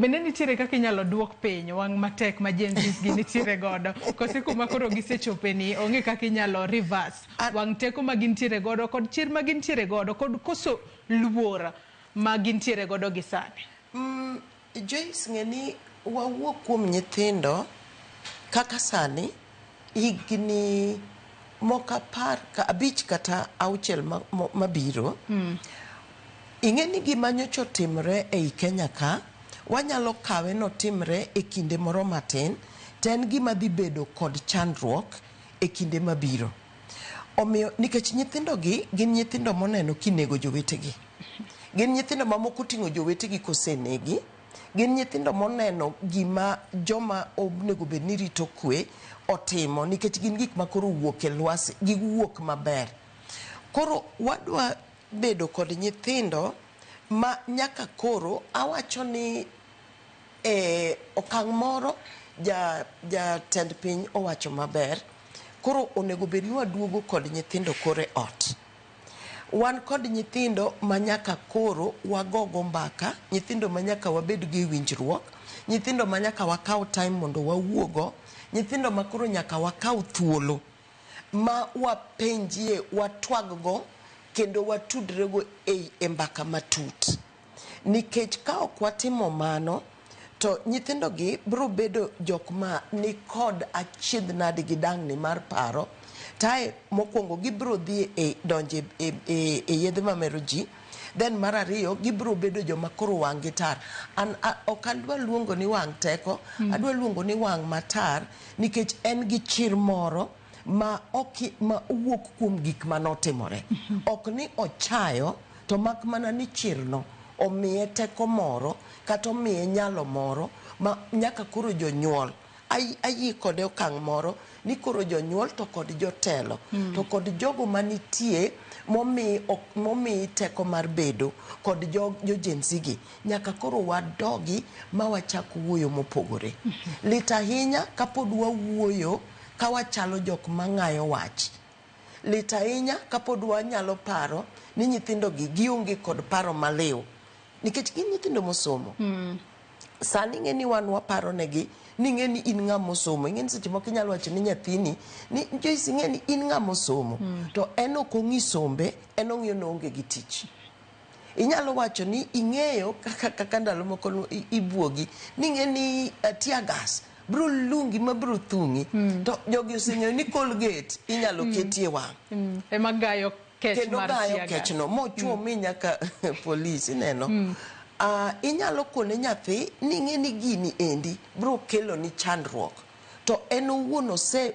Bende nitiere kaka inyalo duok piny wang' matek ma Gen Zs gi nitiere godo kose kuma koro gisechope ni onge kaka inyalo reverse wang' teko ma gintiere godo kod chir ma gintiere godo kod koso luor ma gintiere godo gi sani. Joyce ng'e ni wawuok kuom nyithindo kaka sani higni moko apar ka abich kata auchiel mabiro. Ing'e ni gima nyocha otimre ei Kenya ka, wanyalo kawe notimre e kinde moro matin, to en gima dhi bedo kod chandruok e kinde mabiro. Omiyo nikech nyithindo gi gin nyithindo moneno kinego jowetegi. Gin nyithindo ma moko oting'o jowetegi kosenegi. Gin nyithindo moneno gima joma onego bed ni rito kwe otimo nikech gin gik ma koro owuok e lwasi, giwuok maber. Koro wadwa bedo kod nyithindo ma nyaka koro awacho ni e okang' moro jatend piny owacho maber. Koro onego bed ni waduogo kod nyithindo koro e ot. Wan kod nyithindo ma nyaka koro wagogo mbaka, nyithindo ma nyaka wabed go e winjruok, nyithindo ma nyaka wakaw time mondo wawuogo, nyithindo ma koro nyaka wakaw thuolo ma wapenjie, watwag go kendo watudre go e mbaka matut. Nikech ka ok watimo mano, to nyithindo gi biro bedo jok ma nikod achiedh nadi gi dang'ni mar paro. Tae mokwongo gibiro dhi e donjo e yedhe mamero ji. Then mar ariyo gibiro bedo joma koro wang' gi tar. An ok adwa luongo ni wang' teko, adwa luongo ni wang' matar nikech en gi chir moro ma ok ma owuok kuom gik manotimore. Ok ni ochayo to mak mana ni chirno omiye teko moro kata omiye nyalo moro ma nyaka koro jonyuol ayie kode okang' moro ni koro jonyuol to kod jotelo to kod jogo manitie momi teko mar bedo kod jo Gen Z gi nyaka koro wadogi ma wachak wuoyo mopogore. Lit ahinya kapod wawuoyo ka wachalo jok mang'ayo wach. Lit ahinya kapod wanyalo paro ni nyithindo gi gionge kod paro maliw nikech gin nyithindo mosomo. Sani ing'e ni wan waparo negi ni ing'e ni in ng'ama osomo. Ing'e ni seche moko inyalo wacho ni nyathini ni Joyce ing'e ni in ng'ama osomo. To en ok ong'i sombe, en ong'iyo ni oonge gi tich. Inyalo wacho ni ing'eyo kaka ndalo moko ibuogi ni ing'e ni tear gas biro lungi ma biro thung'i. To jogi oseng'eyo ni Colgate inyalo ketie wang'. Ema gayo kech kendo mar gayo tear gas. Kechno mochuo mi nyaka polis ineno. Inyalo kone nyathi ni ing'e ni gini endi biro kelo ni chandruok. To en owuon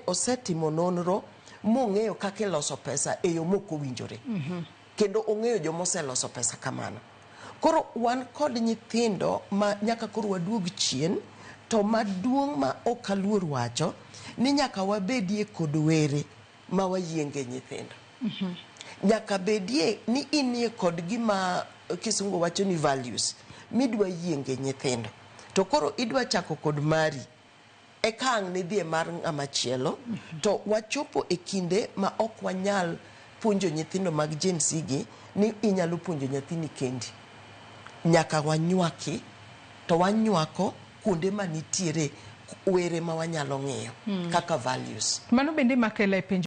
osetimo nonro mong'eyo kaka iloso pesa e yo mok owinjore. Kendo ong'eyo joma oseloso pesa kamano. Koro wan kod nyithindo ma nyaka koro waduog chien to maduong' ma ok aluor wacho ni nyaka wabedie kod were ma wayienge nyithindo. Nyaka bedie ni inie kod gima kisungu wacho ni values midwa yienge nyithindo. To koro idwa chako kod mari eka ang' nidhi e mar ng'ama chielo. To wachopo e kinde ma ok wanyal puonjo nyithindo mag Gen Z gi ni inyalo puonjo nyathini kendi. Nyaka wanywaki to wanywako kuonde manitiere were ma wanyalo ng'iyo kaka values. Mano bende makela e penjo.